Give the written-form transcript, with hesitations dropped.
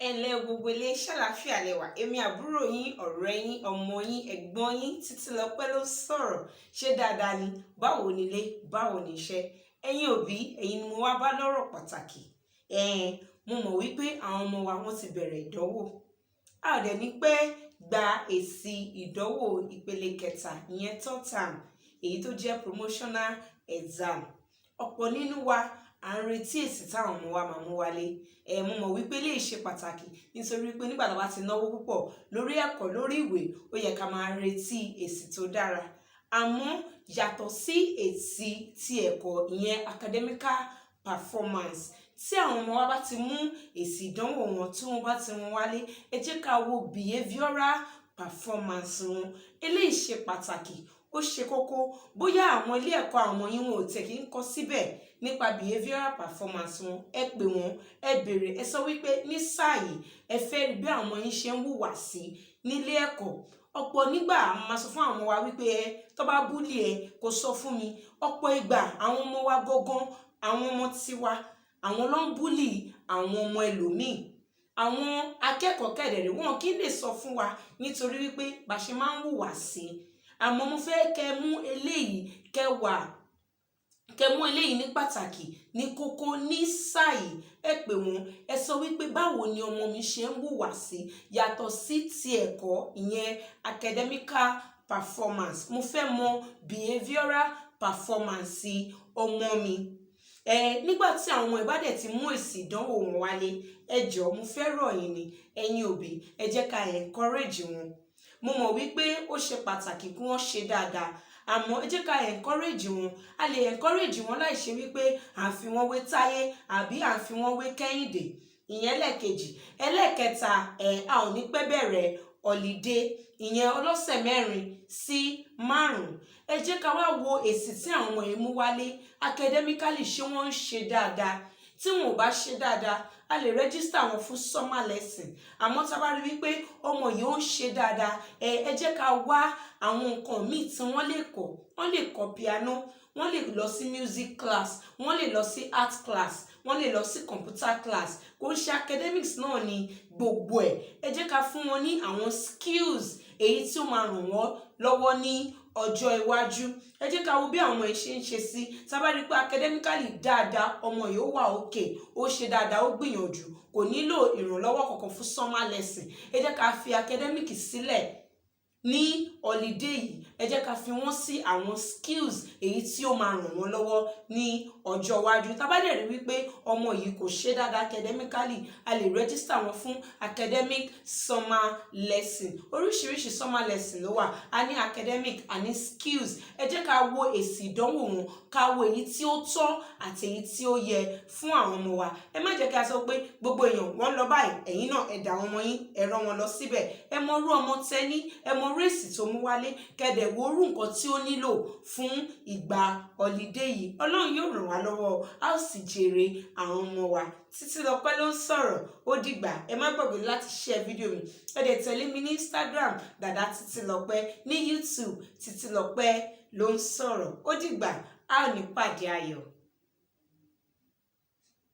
Ẹ ǹlẹ́ o gbogbo ilé, ṣàlàáfíà lẹ wà? Èmi àbúrò yín, ọ̀rẹ́ yín, ọmọ yín, ẹ̀gbọ́n yín, Títílọpẹ́ ló ń sọ̀rọ̀. Ṣé dáadáa ni? Báwo nílé? Báwo ni iṣẹ́? Ẹ̀yin òbí, ẹ̀yin ni mo wá bá lọ́rọ̀ pàtàkì. Mo mọ̀ wípé àwọn ọmọ wa, wọ́n ti bẹ̀rẹ̀ ìdánwò. A ò dẹ̀ ní pẹ́ gba èsì ìdánwò ìpele kẹta, ìyẹn third term, èyí tó jẹ́ promotional exam. Ọ̀pọ̀ nínú wa à ń retí èsì táwọn ọmọ wa máa mú wálé. Mo mọ̀ wípé lè ṣe pàtàkì, nítorí pé nígbà tá a bá ti náwó púpọ̀ lórí ẹ̀kọ́, lórí ìwé, ó yẹ ká máa retí èsì tó dára. Àmọ́ yàtọ̀ sí èsì ti ẹ̀kọ́, ìyẹn academical performance, tí àwọn ọmọ wa bá ti mú èsì ìdánwò wọn, tí wọ́n bá ti wọn wálé, ẹ jẹ́ ká wo behavioural performance wọn. Eléyìí ṣe pàtàkì, ó ṣe kókó. Bóyá àwọn ilé ẹ̀kọ́ àwọn ọmọ yín, wọn ò tẹ̀ kí ń kọ síbẹ̀ nípa behavioural performance wọn, ẹ pè wọ́n, ẹ béèrè, ẹ sọ wípé ní sáà yìí, ẹ fẹ́ rí bí àwọn ọmọ yín ṣe ń hùwà sí nílé ẹ̀kọ́. Ọ̀pọ̀ nígbà, a máa sọ fún àwọn ọmọ wa wípé ẹ tó bá bully ẹ, kó sọ fún mi. Ọ̀pọ̀ ìgbà, àwọn ọmọ wa gangan, àwọn ọmọ tiwa, àwọn ló ń bully àwọn ọmọ ẹlòmíì. Àwọn akẹ́kọ̀ọ́ kẹ̀dẹ̀rẹ̀, wọn kì í lè sọ fún wa nítorí wípé bá ṣe máa ń hùwà sí. Àmọ́ mo fẹ́ kẹ́ mú eléyìí, kẹ́ wà kẹ́ mú eléyìí ní pàtàkì, ní kókó ní sáà yìí. Ẹ pè wọ́n, ẹ sọ wípé báwo ni ọmọ mi ṣe ń hùwà sí yàtọ̀ sí ti ẹ̀kọ́, ìyẹn academical performance. Mo fẹ́ mọ behavioural performance ọmọ mi. Nígbà tí àwọn ọmọ ìbádẹ̀ ti mú èsì ìdánwò wọn wálé, ẹ jọ̀ọ́, mo fẹ́ rọ̀ yín ni, ẹ̀yin òbí, ẹ jẹ́ ká encourage wọn. Mo mọ̀ wípé ó ṣe pàtàkì kí wọ́n ṣe dáadáa, àmọ́ ẹ jẹ́ ká encourage wọn. A lè encourage wọn láì ṣe wípé à ń fi wọ́n wé Táyé àbí à ń fi wọ́n wé Kẹ́hìndé. Ìyẹn lẹ́ẹ̀kejì. Ẹlẹ́ẹ̀kẹta, a ò ní pẹ́ bẹ̀rẹ̀ holiday, ìyẹn ọlọ́sẹ̀ 4 sí 5. Ẹ jẹ́ ká wá wo èsì tí àwọn ọmọ yìí mú wálé academically. Ṣé wọ́n ń ṣe dáadáa? Tí wọn ò bá ṣe dáadáa, a lè register wọn fún summer lesson. Àmọ́ tá a bá rí wípé ọmọ yìí ó ń ṣe dáadáa, ẹ jẹ́ ká wá àwọn nǹkan míì tí wọ́n lè kọ́. Wọ́n lè kọ́ piano, wọ́n lè lọ sí music class, wọ́n lè lọ sí art class, wọ́n lè lọ sí computer class. Kò ń ṣe academics náà ni gbogbo ẹ̀. Ẹ jẹ́ ká fún wọn ní àwọn skills èyí tí ó máa ràn wọ́n lọ́wọ́ ní ọjọ́ iwájú. Ẹ jẹ́ ká wo bí àwọn ọmọ yìí ṣe ń ṣe sí. Tá bá rí pé academically dáadáa, ọmọ yìí ó wà okay, ó ṣe dáadáa, ó gbìyànjú, kò nílò ìrànlọ́wọ́ kankan fún summer lesson, ẹ jẹ́ ká fi academic sílẹ̀ ní holiday yìí. Ẹ jẹ́ ká fi wọ́n sí àwọn skills èyí tí ó máa ràn wọ́n lọ́wọ́ ní ọjọ́ iwájú. Tá bá dẹ̀ rí wípé ọmọ yìí kò ṣe dáadáa academically, a lè register wọn fún academic summer lesson. Oríṣiríṣi summer lesson ló wà. A ní academic, a ní skills. Ẹ jẹ́ ká wo èsì ìdánwò wọn, ká wo èyí tí ó tọ́ àti èyí tí ó yẹ fún àwọn ọmọ wa. Ẹ má jẹ́ kí a sọ pé gbogbo èèyàn wọ́n lọ báyìí, ẹ̀yin náà ẹ dà àwọn ọmọ yín, ẹ rán wọn lọ síbẹ̀. Ẹ mọ irú ọmọ tẹ́ ní, ẹ mọ irú èsì tó mú wálé, kẹ́ dẹ̀ wo irú nǹkan tí ó nílò fún ìgbà holiday yìí. Ọlọ́run yóò ràn wá lọ́wọ́, a ó sì jèrè àwọn ọmọ wa. Títílọpẹ́ ló ń sọ̀rọ̀. Ó dìgbà. Ẹ má gbàgbé láti share fídíò mi. Ẹ dẹ̀ tẹ̀lé mi ní Instagram, Dàdá Títílọpẹ́, ní YouTube, Títílọpẹ́ ló ń sọ̀rọ̀. Ó dìgbà, a ò ní pàdé ayọ̀.